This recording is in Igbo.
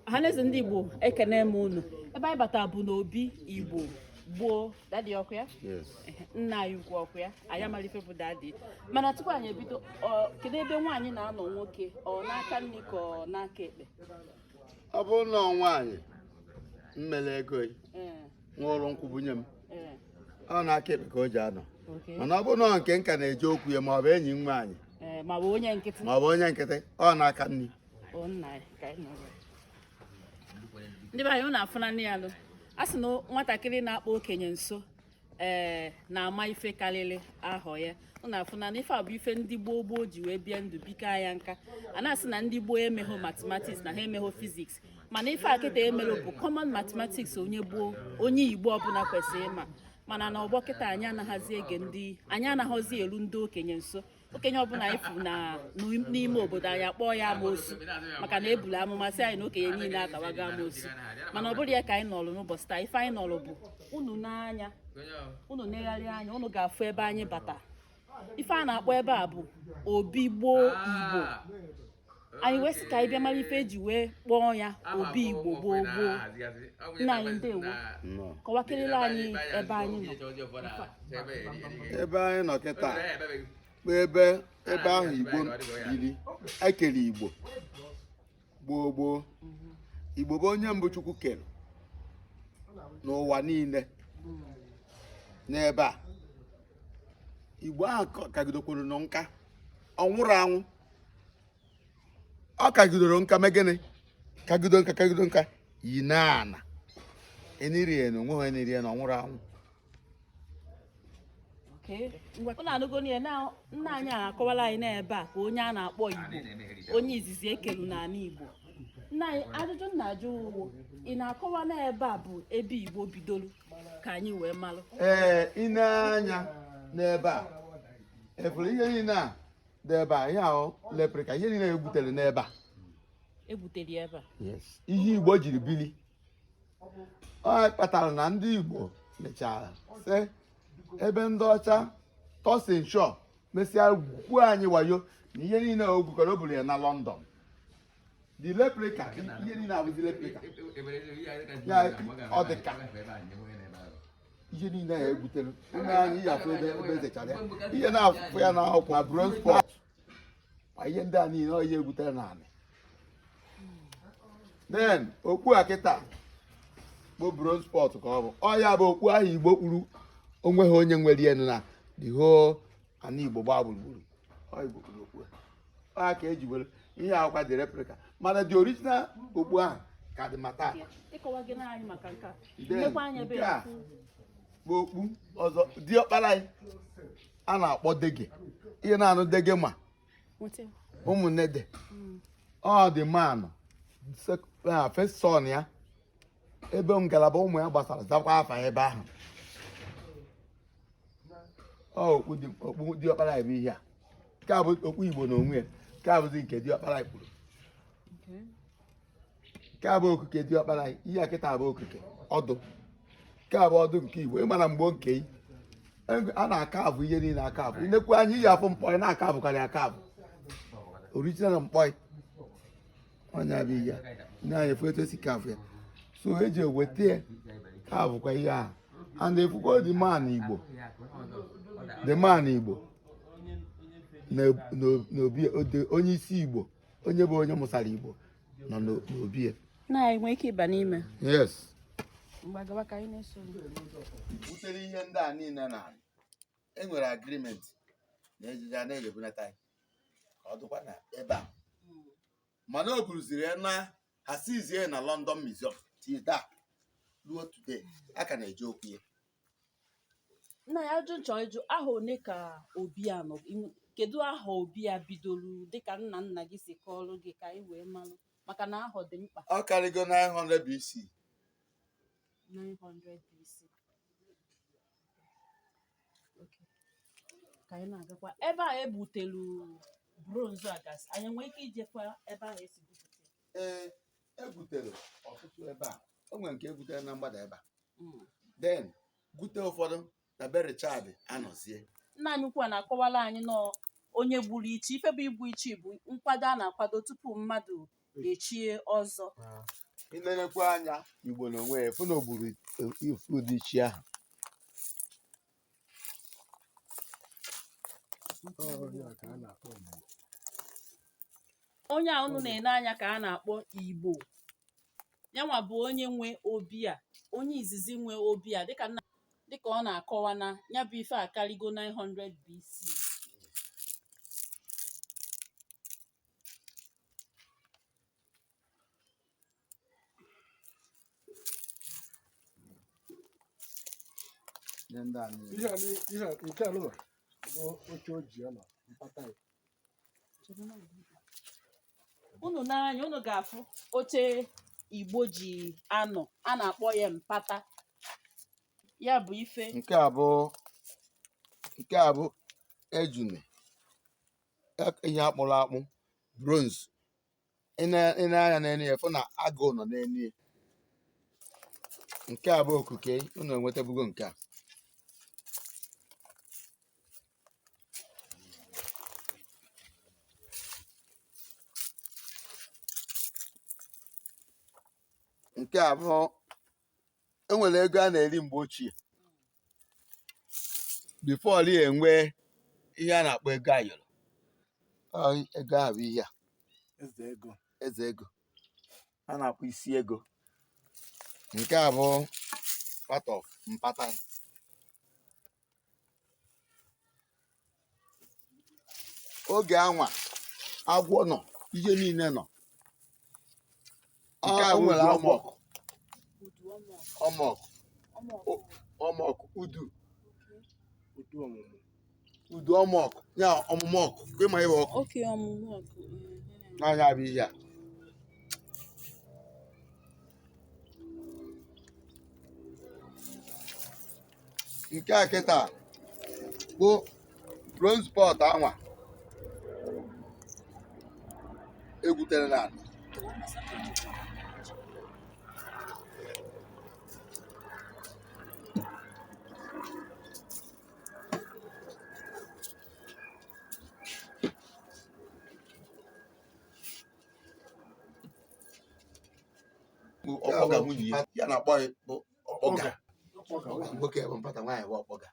Ọhaneze ndị Igbo, ekene m unu. Ebe anyị batara bụ n'obi Igbo gboo. Daddy, ọkwa ya? Yes. Nna anyị ukwu, ọkwa ya? Anyị amara ife bụ daddy, mana tupu anyị ebido, kedu ebe nwaanyị na-anọ nwoke, ọ n'aka nri ka ọ n'aka ekpe? Ọ bụrụ na ọ nwaanyị mmele ego nwụrụ nkwụ bunye m, ọ n'aka ekpe ka o ji anọ. Mana ọ bụrụ na ọ nke nka na-eje okwu ya, ma ọ bụ enyi m nwaanyị, Ee, ma ọ bụ onye nkịtị, ma ọ bụ onye nkịtị, ọ n'aka nri. Ọ nna anyị, ka anyị nọrọ. Ndị be anyị, unu afụna ya nụ. A sị na nwatakịrị na-akpọ okenye nso ee na-ama ife karịrị ahọ ya. Unu afụna na ife a bụ ife ndị gboo gboo ji wee bịa ndụ bika ya nka. A na-asị na ndị gboo emeghụ mathematics, na ha emeghụ physics, mana ife a kịta emerụ bụ common mathematics onye gboo, onye Igbo ọbụla kwesịrị ịma. Mana na ọgbọ kịta, anyị anaghịzi ege ndị, anyị anaghịzi eru ndị okenye nso. Okenye ọbụla anyị fụ na n'ime obodo anyị, akpọọ ya amoosu, maka na ebulu amụma sị anyị na okenye niile atawago amoosu. Mana ọ bụrụ ya ka anyị nọrọ n'ụbọchị taa. Ife anyị nọrọ bụ unu n'anya, unu negharị anya, unu ga-afụ ebe anyị bata. Ife a na-akpọ ebe a bụ obi gboo Igbo. Anyị wee sị ka anyị bịa mara ife eji wee kpọọ ya obi Igbo gboo gboo. Nna anyị, ndewo. Kọwakelele anyị ebe anyị nọ. Ebe anyị nọ kịta bụ ebe ahụ Igbo biri, ekere Igbo gboo gboo. Igbo bụ onye mbụ Chukwu kere n'ụwa niile. N'ebe a, Igbo ahụ kagidokwuru nọ nka, ọ nwụrụ anwụ, ọ kagidoro nka. Mee gịnị? Kagido nka, kagido nka, yi na ana enirie na onwe ha, enirie na ọ nwụrụ anwụ. Unu anụgo ya na nna anyị a akọwala anyị n'ebe a ka onye a na-akpọ Igbo, onye izizi ekelu n'ala Igbo. Nna anyị, ajụjụ nna ajụ ugbo, ị na-akọwa n'ebe a bụ ebe Igbo bidoro, ka anyị wee malụ? Ee, ị na-anya n'ebe a, efuru ihe niile a dị ebe a, ihe ahụ replica, ihe niile egbutere n'ebe a. Egbutere ya ebe a? Yes, ihe Igbo jiri bili. Ọ kpatara na ndị Igbo mechara sị ebe ndị ọcha Thurstan Shaw mesịa gwuo anyị wayo na ihe niile o gwukọrọ, o buru ya na London. The replica, ihe niile abụzi replica ya. Ọ dịka ihe niile ya egwutere onye anyị ya afụ ebe ezechara ya, ihe na-afụ ya n'akwụkwọ na bronze pot, ma ihe ndị a niile, ọ ihe egwutere naanị. Then okpu a kịta bụ bronze pot ka ọ bụ. Ọ ya bụ okpu ahụ Igbo kpuru onwe ha, onye nwere ihe na the whole ana Igbo gbaa gburugburu. Ọ Igbo kpuru okpu a. Ọ ka eji were ihe akwa dị replica, mana the original okpu ahụ ka dị ma taa. Ịkọwa gị anyị maka nke a. Then, Nnekwa anya ebe nke a ya. Bụ okpu ọzọ diọkpara anyị a na-akpọ Dege. Ihe na-anụ Dege ma Nweta. Ụmụnne de ọ dị manụ first son ya, ebe ngalaba ụmụ ya gbasara zakwa afa ebe ahụ. Ọ okpu diọkpara anyị bụ ihe a. Nke a bụ okpu Igbo n'onwe ya. Nke a bụzi nke diọkpara anyị kpuru. Nke a bụ okuke diọkpara anyị. Ihe a kịta bụ okuke ọdụ. Nke a bụ ọdụ nke Igbo. Ịma na mgbe nke a na-aka abụ ihe niile aka abụ inekwu anya iyi afụ mkpọị na-aka abụkarị aka abụ original mkpọị. Ọnya bụ ihe a ndị anyị efu etu esi kafụ ya, so eji eweta ya ka abụkwa ihe ahụ. And efukwa the man Igbo, the man Igbo n'obi onye isi Igbo, onye bụ onye mụsara Igbo nọ n'obi ya. Nna anyị, nwee ike ịba n'ime? Yes. Mgbe gawa ka anyị na-eso. Butere ihe ndị a niile na enwere agreement na ejije a na-ebunata anyị ka ọ dịkwa na ebe a, mana o buruziri ya na ha sizie na London Museum till taa, ruo today, a ka na-eje okwu ya. Nna ya, ajụ nchọ ịjụ, aha one ka obi a nọ? Kedu aha obi a bidoro, dịka nna nna gị si kọọrọ gị, ka anyị wee malụ, maka na ahọ dị mkpa? Ọ karịgo 900 BC. 900 BC. Okay. Ka anyị na-agakwa ebe a egbutelu bronze a gasị, anyị nwee ike ijekwa ebe ahụ esi gwupụta? Ee, egwutere ọtụtụ ebe a. O nwere nke egwutere na mgbada ebe a, then gwute ụfọdụ na be Richard Anọzie. Nna anyị ukwu a na-akọwara anyị nọọ onye gburu ichi. Ife bụ igbu ichi bụ nkwado a na-akwado tupu mmadụ echie ọzọ. I nenekwa anya Igbo na onwe ya, fụ na o gburu ifu ụdị chi ahụ. Onye a unu na-ene anya ka a na-akpọ Igbo. Yanwa bụ onye nwe obi a, onye izizi nwe obi a, dịka nna dịka ọ na-akọwa na ya bụ ife akaligo 900 BC. Ihe ndị a niile. Ihe a nke a nụnwa bụ oche o ji anọ mpata ya. Unu n'anya unu ga-afụ oche Igbo ji anọ, a na-akpọ ya mpata. Ya bụ ife. Nke a bụ ejune, ihe akpụrụ akpụ, bronze. Ị nee anya n'elu ya, fụ na agụụ nọ n'elu ya. Nke a bụ okuke, unu enwetabugo nke a. Nke a bụ enwere ego a na-eri mgbe ochie before ya enwee ihe a na-akpọ ego ayọrọ. Ọ ego ahụ bụ ihe a. Eze ego. Eze ego a na-akpọ isi ego. Nke a bụ part of mpata. Oge anwa agwọ nọ, ihe niile nọ. Nke a O nwere bụ agwọ. ọmọkụ. Ọmọkụ, ọmọkụ, udu. Udu ọmụmụ. Udu ọmọkụ ya, ọmụmụ ọkụ, ịma ịwa ọkụ. Oke ọmụmụ ọkụ. N'anya bụ ihe a. Nke a kịta bụ bronze pot anwa egwutere n'ala. Bụ ọkpọga nwunye ya, ya na-akpọ ya bụ ọkpọga. Ọkpọga. Nwoke bụ mpata, nwaanyị bụ ọkpọga.